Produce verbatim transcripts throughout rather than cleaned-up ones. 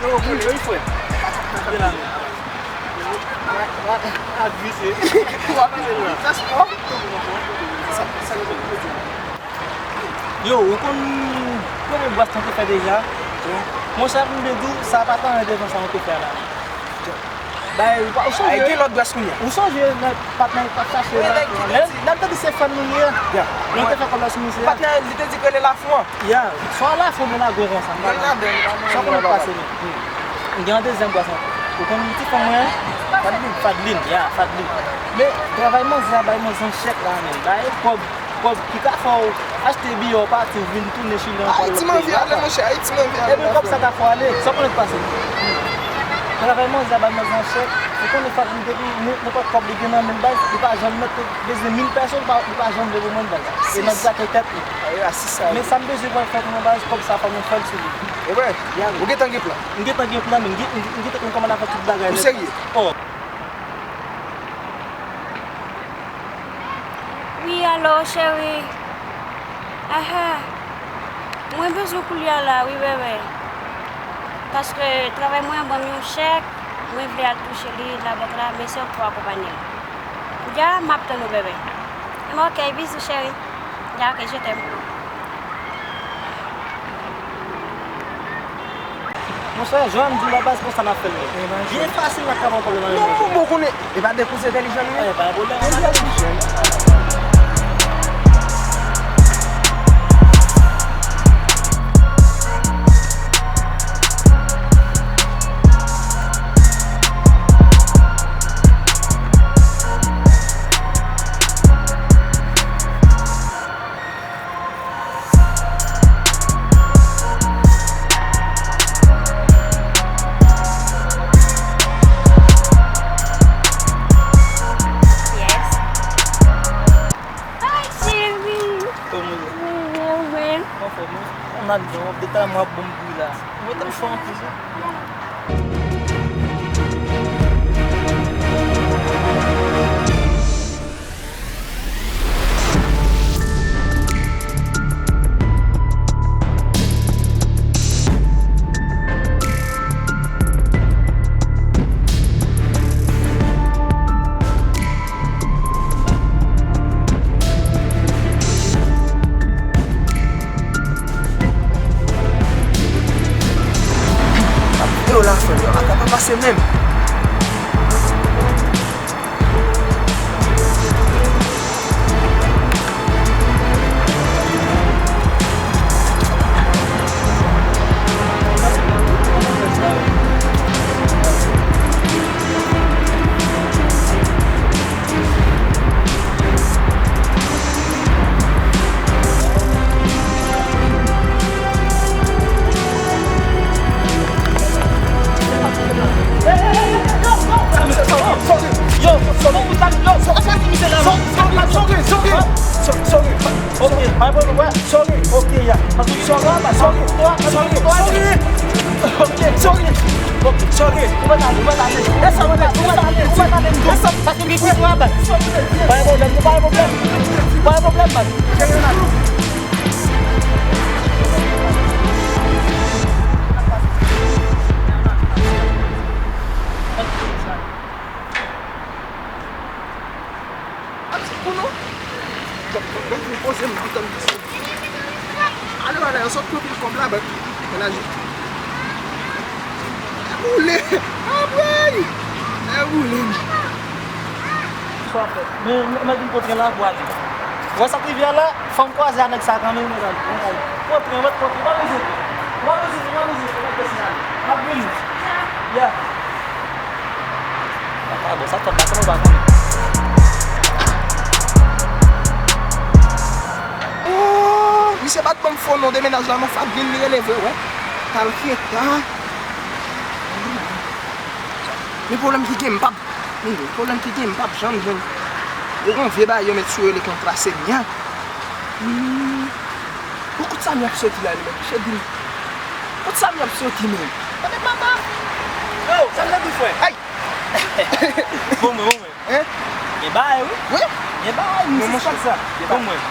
Yo, wi, wi, frè. Gade la, men. A, a, a, glisé. Ou pa pase la. Yo, ou konn premye bwès nou te fè deja? Monchè, pou m te di w, sa pa t anyen devan sa nou te fè la. Bay, ou pa, ou sonje? Ay, gen lòt bwès kounye a. Ou sonje, nèg, patnè, ou t ap chache la. Lè, lè m te di se fè n nou ye. Ya. Nou te fè kòb la sou misye a. Patnè, li te di ke rele Lafou an. Ya, swa Lafou, men lage w konsa. Mwen ladan, sa konnen pase, men. M gen yon dezyèm bwès ankò. Ou konn ti fanm mwen? Fadlin. Fadlin, ya, Fadlin. Men, travay manzè a, bay manzè yon chèk la, men. Bay kòb. Kòb ki ka fè w achte biyè w pati, w vin tounen Chili ankò. Ayiti m anvi ale, monchè, Ayiti m anvi ale. Epi kòb sa ka fè w ale, sa w konnen k pase? Travay manzè a bay manzè an chèk, ou konnen fòk li depi nenpòt kòb li gen nan men l baz, li pa janm mèt bezwen mil pèso, li pa, li pa janm vle pou mwen baz. E nan gate tèt li. Men sa m bezwen pou fè pou mwen baz, kòb sa fò nou fè l sou li. Ou gentan gen plan? M gentan gen plan, men m gen, m gentan konn kòman n ap fè tout bagay. Ou serye? Oh. Wi, alo, cheri. Aha. Mwen bezwen koulye a la, wi, bebe. Paske travay mwen an ban m yon chèk, mwen vle al touche li labank la, men se ou k pou akonpanye m. Ya, m ap tann ou, bebe. Ebyen, ok, bizou, cheri. Ya, ok, je t'aime. Monchè, jan m di w la baz, konsa n ap fè l menm. Byen fasil, n ap ka pran pwoblèm nan men nou. Non, bon, konnen, e pa de kouzen entèlijan nou ye? E pa pwoblèm. Yes. Hi, cheri. Kòman w ye? Mwen byen, ou menm? Anfòm, wi. Ou nan byen, w ap detalè mwen ap bon bri la. Ou mete m fò anpil, wi. Yo, la frè, yo, ata pa pase menm. Ok, pa gen pwoblèm, wè. Sorry, ok, ya. Paske sorry, sorry, sorry. Ok, sorry. Ok, sorry. Ou mèt ale, ou mèt ale. E sa, ou mèt ale, ou mèt ale, ou mèt ale. E sa, paske m gen kouzen an anba. Pa gen pwoblèm, pa gen pwoblèm. Pa gen pwoblèm, man. Ap di pou nou. Donk, donk, nou poze m, m tann. Ale, ale, yo sot pran pil kòb la, bank. Mennaj. E boule. Apre. E boule. Sa fè. Men, men, men, vin kontre la pou ale. Wè sa k rive a la? Fò m kwaze a nèg sa kanmenm, mwen pral, mwen pral kontre, mwen kontre, mwen bezwen, mwen bezwen, mwen bezwen, mwen bezwen ale. M ap vini. Yeah. Papa, bon, sa fèt la, kòman w pa konnen? Oh, misye pa t ban m fo non de mennaj la, non, Fadlin li rele vre, wè. Talketa. Men pwoblèm ki gen, m p ap Hmm, pwoblèm ki gen, m p ap janm jwenn. Yo gen yon vye bagay yo met sou yo, rele kontra Senya. Hmm. Bon, kot Samy ap soti la, li menm? Misye di m, kot Samy ap soti, menm? Tande papa! Yo, sa m te di, frè? Ay! Bon, mwen, bon, mwen. Hein? Gen bagay, wi. Wi? Gen bagay, wi, se sa. Bon, mwen.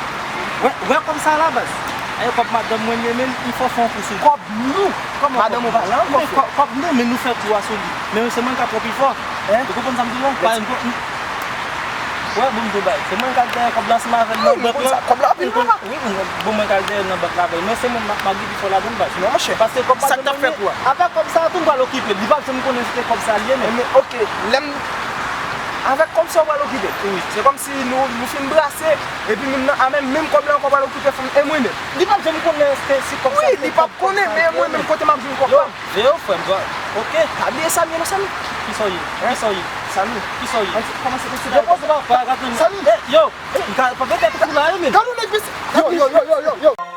Wè, wè kòb sa la, baz. E kòb madanm mwen li ye, men li fò fè yon kou sou li. Kòb nou? Kòman madanm ou pa la ankò, frè? Kòb nou, men nou fè kou a sou li. Men se mwen k ap twò pi fò. Hein? Ou konprann sa m di w la? Pa egzanp, wè, bon, m di w bagay. Se mwen k al dèyè kòb la ansanm avè l nan bank la. Kòb la anpil papa. Wi, bon, mwen k al dèyè l nan bank la avè l. Men se mwen m ap, m ap gen pi fò ladan l, baz. Non, monchè. Paske kòb madanm mwen li ye, avèk kòb sa a tou m pral okipe l. Li p ap janm konnen se kòb sa li ye, men. Men, ok, lè m, avèk kòb sa ou pral okipe l. Wi. Se kòmsi nou, nou fin brase, epi menm nan, a menm, menm kòb la ankò pral okipe fanm, e mwen menm. Li p ap janm konnen èske si kòb sa. Wi, li p ap konnen, men mwen menm kote m ap jwenn kòb la. Veye w, frè m, dwa. Ok. Pa bliye Samy non, Samy. Kisa w ye? Kisa w ye? Samy. Kisa w ye? Ann kòmanse konsidere. Yo poze pa, pa, pa, Samy. Eh, yo, m ka, pa fè tèt ou kou la, wi, men. Gade yon nèg vise. Yo, yo, yo, yo, yo, yo.